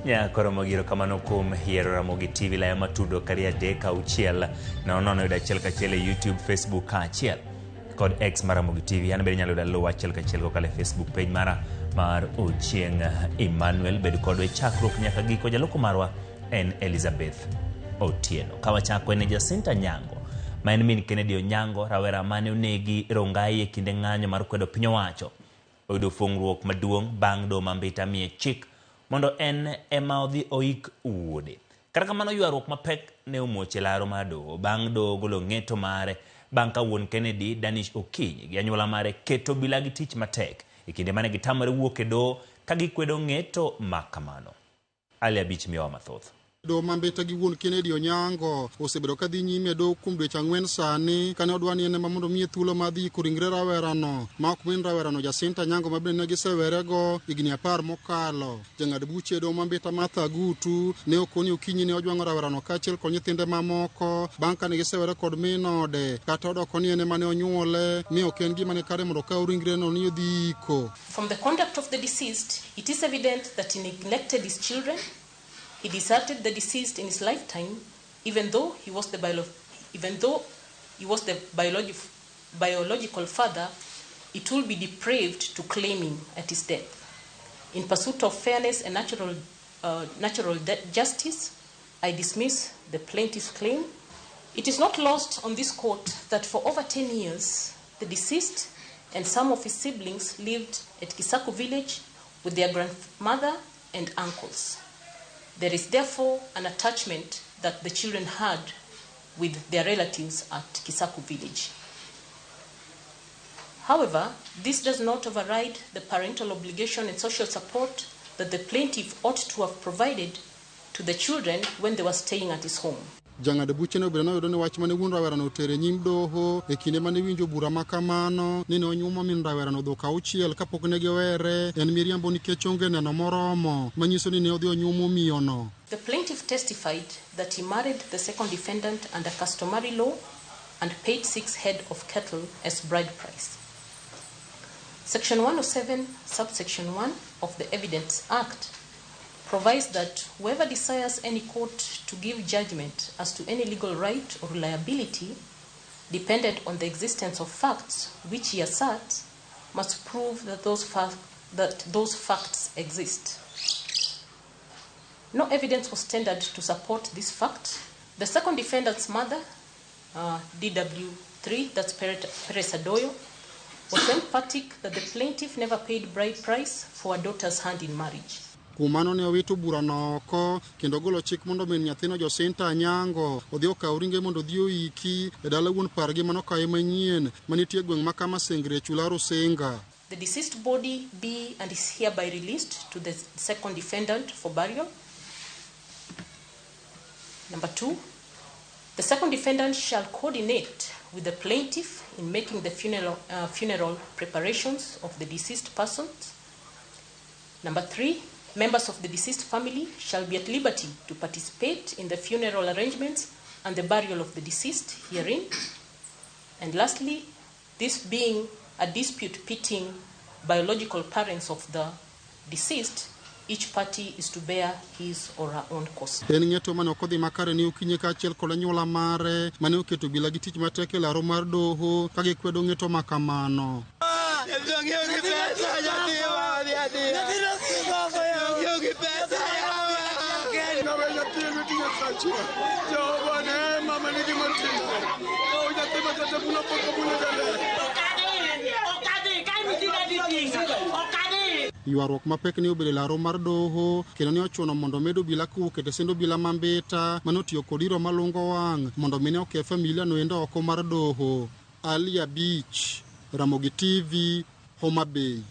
Nyakoromogi erokamano kuom yiero Ramogi TV laya matudo kari 3 6 0 0 yudo achiel kachiel e YouTube, Facebook kaachiel kod X mar Ramogi TV. An bende inyalo yuda luwa achiel kachiel kokalo e Facebook page mara mar Ochieng Emmanuel. Bed kodwa e chakruok nyaka giko. Jaloko marwa en Elizabeth Otieno. Ka wachako en Jacinta Nyango ma en min Kennedy Onyango, rawera mane onegi Rongai e kinde ng'anyo mar kwedo piny owacho. Oyudo fuong'ruok maduong' bang' doho ma Mbita miye chik mondo en ema odhi oik wuode. Kata kamano ywaruok mapek ne omuoch e laro mar doho bang' doho golo ng'eto mare bang' ka wuon Kennedy, Danish Okinyi gi anyuola mare keto obila gi tich matek e kinde mane gitamore wuok e doho ka gikwedo ng'eto ma kamano. Ali Abich miyowa mathoth. Doho ma Mbita gi wuon Kennedy Onyango osebedo ka dhi nyime e doho kuom dweche 4 sani kane odwa ni en ema mondo omiye thuolo mar dhi iko ringre rawerano ma ok min rawerano Jacinta Onyango ma bende ne gisewerego higni 10 mokalo. Jang'ad buche e doho ma Mbita Martha Agutu ne okoni okinyi ne ojwang'o rawerano kaachiel kod nyithinde mamoko bang' kane gisewere kod min ode kata odoko ni en ema ne onyuole mi ok en gima ne kare mondo okaw ringreno ni odhi iko. From the conduct of the deceased, it is evident that he neglected his children. He deserted the deceased in his lifetime, even though he was the, bio even though he was the biologi biological father, it will be depraved to claim him at his death. In pursuit of fairness and natural justice, I dismiss the plaintiff's claim. It is not lost on this court that for over 10 years, the deceased and some of his siblings lived at Kisaku village with their grandmother and uncles. There is therefore an attachment that the children had with their relatives at Kisaku village. However, this does not override the parental obligation and social support that the plaintiff ought to have provided to the children when they were staying at his home. Jang'ad buche ne obedo noyudo ni wach mane wuon rawerano otere nyim doho e kinde mane winjo bura ma kamano ni ne onyuomo min rawerano dhok 6 kapok ne giwere en miriambo nikech onge neno moromo manyiso ni ne odhi onyuomo miyono. The plaintiff testified that he married the second defendant under customary law and paid 6 head of cattle as bride price. Section 107, subsection 1 of the Evidence Act provides that whoever desires any court to give judgment as to any legal right or liability dependent on the existence of facts which he asserts must prove that those facts exist. No evidence was tendered to support this fact. The second defendant's mother, DW3, that's Perez Adoyo, was emphatic that the plaintiff never paid bride price for her daughter's hand in marriage. Kuom mano ne owito burano oko kendo golo chik mondo min nyathino Jacinta Anyango odhi okaw ringre mondo odhi oiki e dala wuon pargi manokawe manyien manitie e gweng' ma Kamasengre e chula Rusinga. The deceased body be and is hereby released to the second defendant for burial. Number 2, the second defendant shall coordinate with the plaintiff in making the funeral preparations of the deceased persons. Number 3, members of the deceased family shall be at liberty to participate in the funeral arrangements and the burial of the deceased herein. And lastly, this being a dispute pitting biological parents of the deceased, each party is to bear his or her own cost. En ng'eto mane ok odhi makare ni Okinyi kaachiel kod anyuola mare mane oketo obila gi tich matek e laro mar doho ka gikwedo ng'eto ma kamano. Ywaruok mapek ne obedo e laro mar doho kendo ne ochuno mondo omed obila kowuok e tesend obila ma Mbita mane otiyo kod iro malungo wang' mondo mine oke familia no endo oko mar doho. Ali Abich, Ramogi TV, Homa Bay.